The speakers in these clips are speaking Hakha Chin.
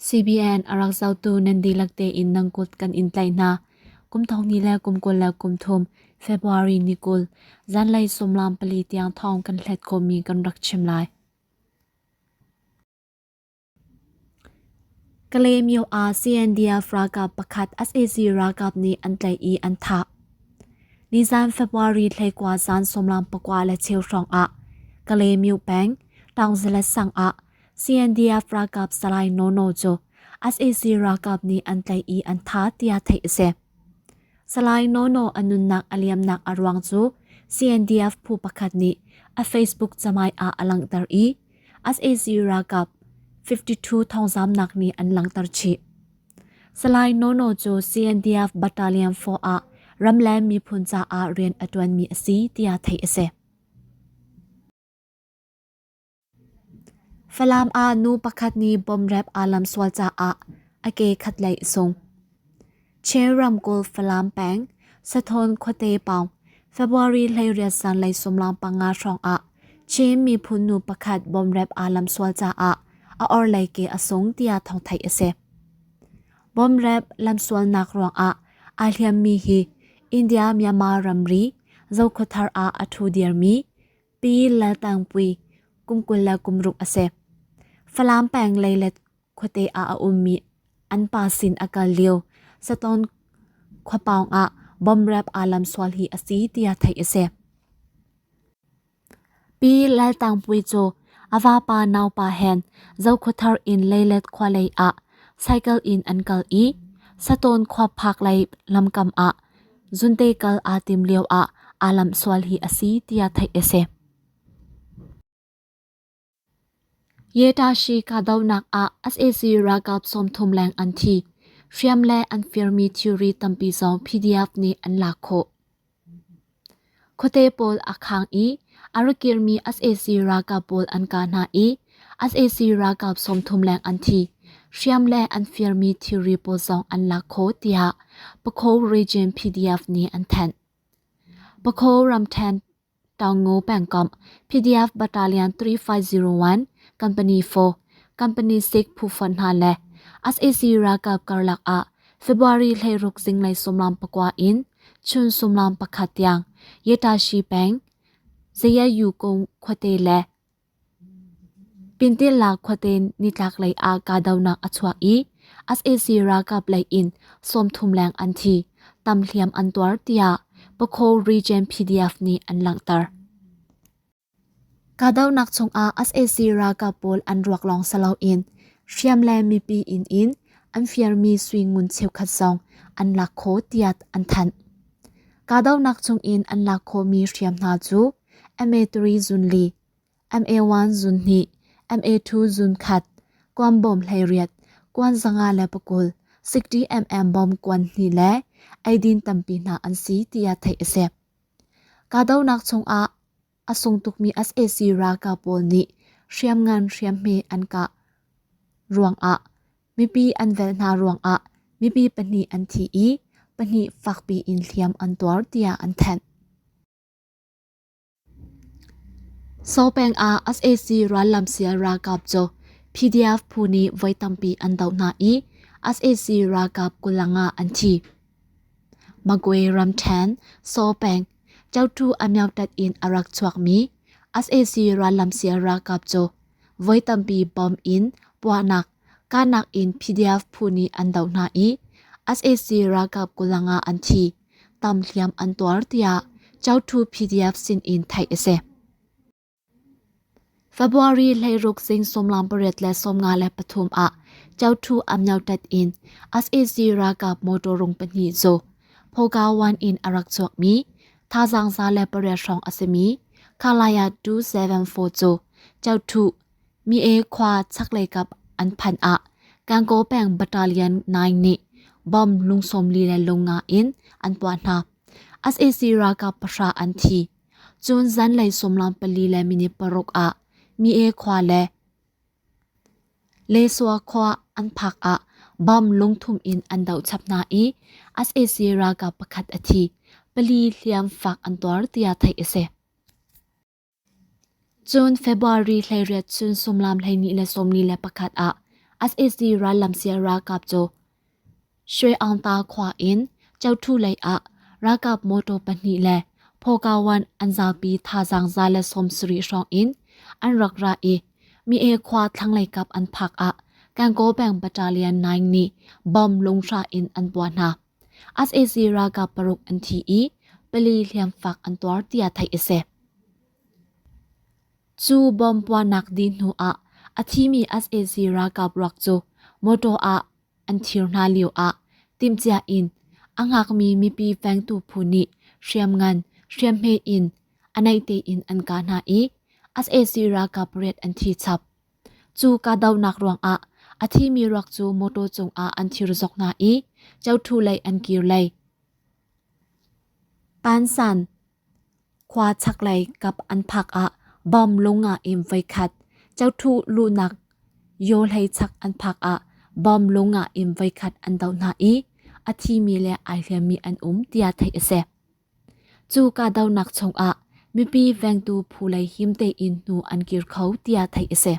CBN a rak zohtu nan dihlak tein nan kut kan in tlaih hna. Kum thong hnih le kum 23 February ni 20 zanlei sumlam pali tiang thawng kan hlet khawhmi kan rak chim lai. Kalaymyo ah CNDF ralkap pakhat sac ralkap nih an tlaih i an thah. Nizan February 19 zan sawmlam pakua le cheu hrawng ah Kalaymyo peng Taungzalat sang ah CNDF ralkap Salai Nono cu sac ralkap nih an tlaih i an thah tiah theih a si. Salai Nono a nunnak a liamnak a ruang cu CNDF phu pakhat nih a Facebook camai ah a langhter i sac ralkap 52 thawngzamnak nih an langhter chih. Salai Nono cu CNDF Battalion 4 ah ramleng miphun caah rian a ṭuanmi a si tiah theih a si. Falam ah nu pakhat nih bomrep aa lamsual caah a ke khatlei a sung. Chin ramkulh Falam peng Sathawn khuate pawng February 18 zanlei 15 hrawng ah Chin miphun nu pakhat bomrep aa lamsual caah a orhlei ke a sung tiah thawngtheih a si. Bomrep lamsualnak ruangah aa hliammi hi India-Myanmar ramri Zokhawthar ah a ṭhu dirmi Pi Lal Tang Pui kum 26 a si. Falam peng Leilet khuate ah a ummi an pa sin a kal lio Saton khuapaung ah bomrep aa lamsual hi a si tiah theih a si. Pi Lal Tang Pui cu a vapa naupa hen Zokhawthar in Leilet khua lei ah cycle in an kal i Saton khua phak lei lamkam ah zunte kal aa tim lio ah aa lamhsual hi a si tiah theih a si. Yetashi kahdohnak ah sac ralkap 30 leng an thi. Hriam le an firmi thilri tampi zong PDF nih an lak khawh. Khuate pawl a khang i a ra kirmi sac ralkap pawl an kah hna i sac ralkap 30 leng an thi. Hriam le an firmi thilri pawl zong an lak khawh tiah Pakho Region PDF nih an thanh. Pakho ramthen Taungngu pengkomh PDF Battalion 3501, Company 4, Company 6 phu fonh hna le sac ralkap karlak ah February 16 zinglei sawmlam pakua in chun sawmlam pakhat tiang Yetashi peng Zayayu kung khuate le Pintila khuate nitlaklei ah kahdohnak a chuak i sac ralkap lei in 30 leng an thi, tam hliam an tuar tiah Pakho Region PDF nih an langhter. Kahdohnak chungah sac ralkap pawl an ruak lawng si loin hriam le mipi inn in an firmi sui ngun cheukhat zong an lak khawh tiah an thanh. Kahdohnak chungin an lak khawhmi hriam hna cu MA3 zun li, MA1 zun hnih, MA2 zun khat, kuan bawm 18, kuan 120, 60 mm bom kuan hnih le eidin tampi hna an si tiah theih a si. Kahdohnak chungah a sung tukmi sac ralkap pawl nih hriamngan hriamhme an kah ruangah mipi an velh hna ruangah mipi pahnih an thi i pahnih fakpi in hliam an tuar tiah an thanh. Sopeng ah sac rallamsial ralkap cu PDF phu nih voi tampi an doh hna i sac ralkap 25 an thi. Magwe ramṭhen Sopeng Cauṭu Amyautat in a rak chuakmi sac rallamsial ralkap cu voi tampi bomb in puahnak, kahnak in PDF phu nih an doh hna i sac ralkap 25 an thi. Tam hliam an tuar tiah Cauṭhu PDF sin in theih a si. February 16 zing sawmlam pariat le 53 ah Cauṭhu Amyautat in sac ralkap motor rung pahnih cu Phogawan in a rak chuakmi thazaang 108 hrawng a simi Khalaya 274 cu Cauṭhu Mi-e khua chaklei kap an phanh ah Gangaw peng Battalion 9 nih bomb lung 40 le lung nga in an puah hna. Sac ralkap pahra an thi. Cun zanlei sawmlam pali le minute paruk ah Mi-e khua le Lesua khua an phak ah bomb lungthum in an doh chap hna i sac ralkap pakhat a thi. Pali hliam fak an tuar tiah theih a si. Cun February 18 chun sumlam 12 le 41 ah sac rallamsial ralkap cu Shwe Aung Ta khua in Chothu lei ah ralkap motor pahnih le Phawkawan an zapi thazaang 170 hrawng in an rak ra i Mi-e khua thlanglei kap an phak ah Gangaw peng Battalion 9 nih bomb lunghra in an puah hna. Sac ralkap paruk an thi i pali hliamfak an tuar tiah theih a si. Cu bomb puahnak dih hnu ah a thimi sac ralkap ruak cu motor ah an thir hna lio ah timhcia in a ngakmi mipi vengtu phu nih hriamngan hriamhme in a naih tein an kah hna i sac ralkap pariat an thi chap. Cu kahdohnak ruangah a thimi ruak cu motor cungah an thir zok hna i Chothu lei an kir lei. Pansan khua chaklei kap an phak ah bomb lung ah in voikhat, Chothu luhnak Yaw hlei chak an phak ah bomb lung ah in voikhat an doh hna i a thimi le ai hliammi an um tiah theih a si. Cu kahdohnak chungah mipi vengtu phu lei him tein hnu an kir kho tiah theih a si.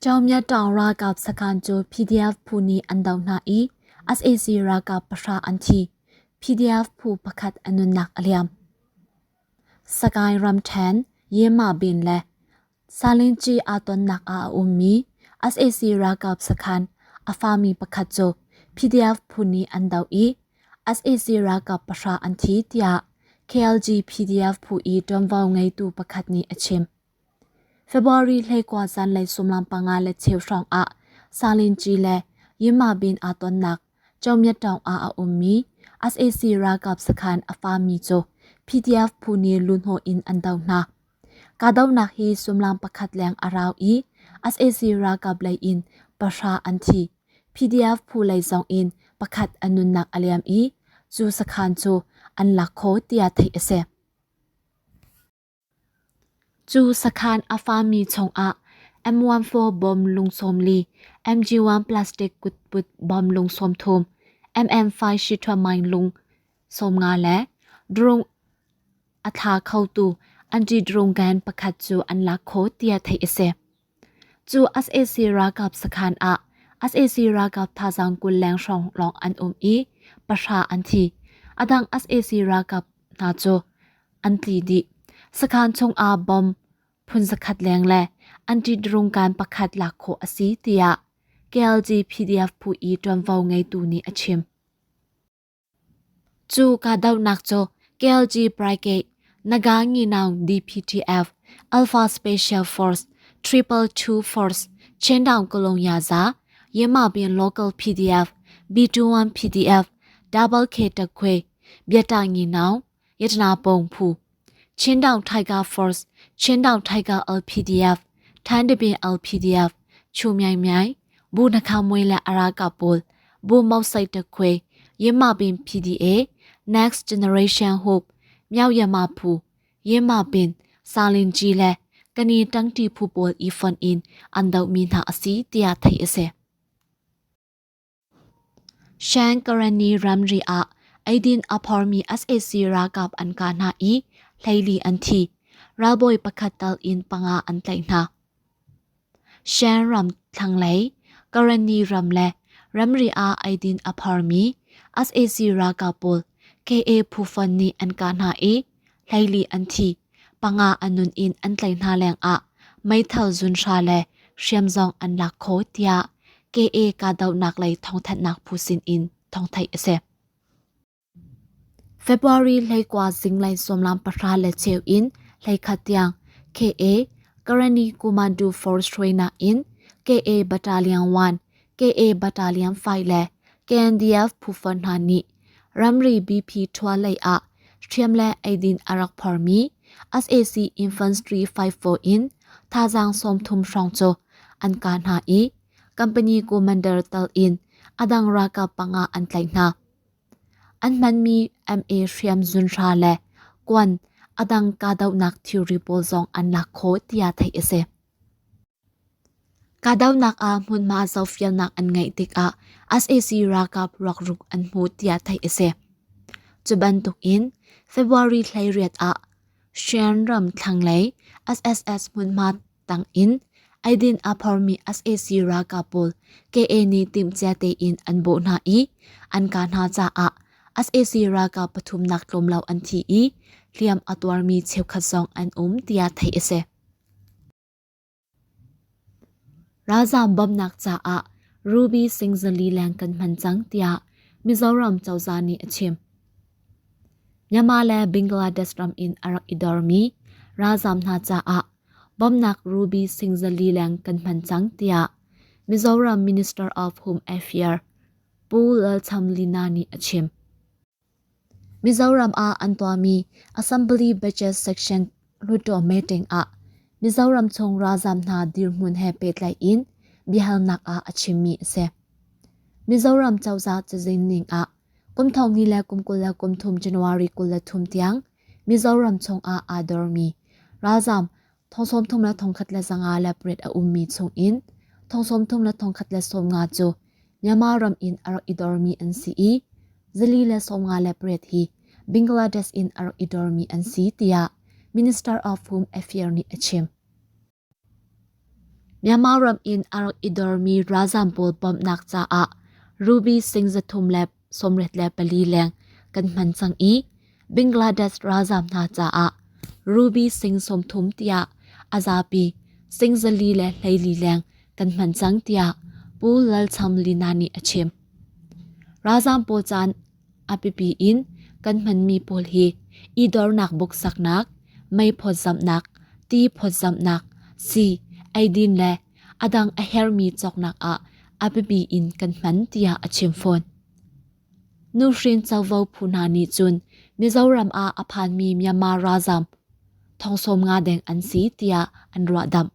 Chaumyataung ralkap sakhan cu PDF phu nih an doh hna i sac ralkap pahra an thi. PDF phu pakhat a nunnak a liam. Sagaing ramṭhen Yemabin le Salinci aa tonnak ah a ummi sac ralkap sakhan a fami pakhat cu PDF phu nih an doh i sac ralkap pahra an thi tiah KLG PDF phu i ṭuanvo ngeitu pakhat nih a chim. February 21 zanlei suimilam panga le cheu hrawng ah Salinci le Yinmabin aa tonnak Chomyataung ah a ummi sac ralkap sakhan a fami cu PDF phu nih luhnawh in an doh hna. Kahdohnak hi suimilam pakhat leng a rau i sac ralkap lei in pahra an thi. PDF phu lei zong in pakhat a nunnak a liam i cu sakhan cu an lak khawh tiah theih a si. Cu sakhan a fami chungah M14 bom lung 40, MG1 plastic kutput bom lung 30, MM5 shithuamaing lung 50 le drone a thla khotu anti-drone gun pakhat cu an lak khawh tiah theih a si. Cu sac ralkap sakhan ah sac ralkap thazaang 20 leng hrawng lawng an um i pahra an thi. A dang sac ralkap hna cu an tli dih. Sakhan chungah bomb phun zakhat leng le anti-drone gun pakhat lak khawh a si tiah KLG PDF phu i ṭuanvo ngeitu nih a chim. Cu kahdohnak cu KLG Brigade, Naga Nginaung DPTF, Alpha Special Force, Triple Two Force, Chindaung Kulung Yaza, Yemabin Local PDF, B21 PDF, Double K Takhwe, Biata Nginaung, Yatana Pong Phu, Chindaung Tiger Force, Chindaung Tiger LPDF, Thandabin LPDF, Chu Myaing Myaing, Bu Nakha Mwe le a ralkap pawl, Bu Mo Sai Takhwe, Yinmabin PDA, Next Generation Hope, Myaung Yama Phu, Yinmabin, Salin Gyi le Kani Tangti phu pawl i fonh in an dohmi hna a si tiah theih a si. Shan Karenni ramri ah eidin a phormi sac ralkap an kah hna i hleili an thi. Ralbawi pakhat tal in panga an tlaih hna. Shan ram thlanglei Karenni ram le ramri ah eidin a phormi sac ralkap pawl KA phufon nih an kah hna i hleili an thi. Panga a nun in an tlaih hna lengah meithal zunhra le hriam zong an lak khawh tiah KA kahdohnak lei thawngthanhnak phu sin in thawngtheih a si. February 21 zinglei sawmlam pahra le cheu in 11 tiang KA Karenni Commando Force hruainak in KA Battalion 1, KA Battalion 5 le KNDF phu fon hna nih ramri BP ṭhua lei ah hriam le eidin a rak phormi sac Infantry 54 in thazaang 30 hrawng cu an kah hna i company commander tal in a dang ralkap panga an tlaih hna. An hmanmi MA hriam zunhra le kuan a dang kahdohnak thilri pawl zong an lak khawh tiah theih a si. Kahdohnak ah hmunhma zohfialnak an ngeih tikah sac ralkap ruakruk an hmuh tiah theih a si. Cu bantukin February 18 ah Shan ram thlanglei SSS hmunhma tang in Eidin aa phormi sac ralkap pawl KA nih timhcia tein an bawh hna i an kah hna caah sac ralkap pathumnak tlawm lo an thi i hliam a tuarmi cheukhat zong an um tiah theih a si. Ralzaam bawmhnak caah Ruby sing zali leng kan hman cang tiah Mizoram cozah nih a chim. Myanmar le Bangladesh ram in a rak i dormi ralzaam hna caah bawmhnak Ruby sing zali leng kan hman cang tiah Mizoram Minister of Home Affairs Pu Lalchamlina nih a chim. Mizoram ah an tuahmi Assembly Budget Section Hluttaw meeting ah Mizoram chung ralzaam hna dirhmun he pehtlaih in biahalnak ah a chimmi a si. Mizoram cozah cazin ning ah kum thong hnih le kum 23 January 23 tiang Mizoram chung ah aa dormi ralzaam thong 33 108 a ummi chung in thong 33 150 cu Myanmar ram in a rak i dormi an si i 458 hi Bangladesh in a rak i dormi an si tiah Minister of Home Affairs nih a chim. Myanmar ram in a rak i dormi ralzaam pawl bawmhnak caah Ruby sing 384 leng kan hman cang i Bangladesh ralzaam hna caah Ruby sing 30 tiah a zapi sing 424 leng kan hman cang tiah Pu Lalcham Lina nih a chim. Ralzaam pawl caan a biapi in kan hmanmi pawl hi i dornak buk saknak, mei phawtzamhnak, ti phawtzamhnak, sii, eidin le a dang a hermi cawknak ah a biapi in kan hman tiah a chim fawn. Nuhrin covo phu hna nih cun Mizoram ah a phanmi Myanmar ralzaam thong 50 deng an si tiah an ruahdamh.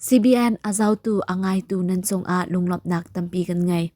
CBN a zohtu a ngaitu nan cungah lunglawmhnak tampi kan ngei.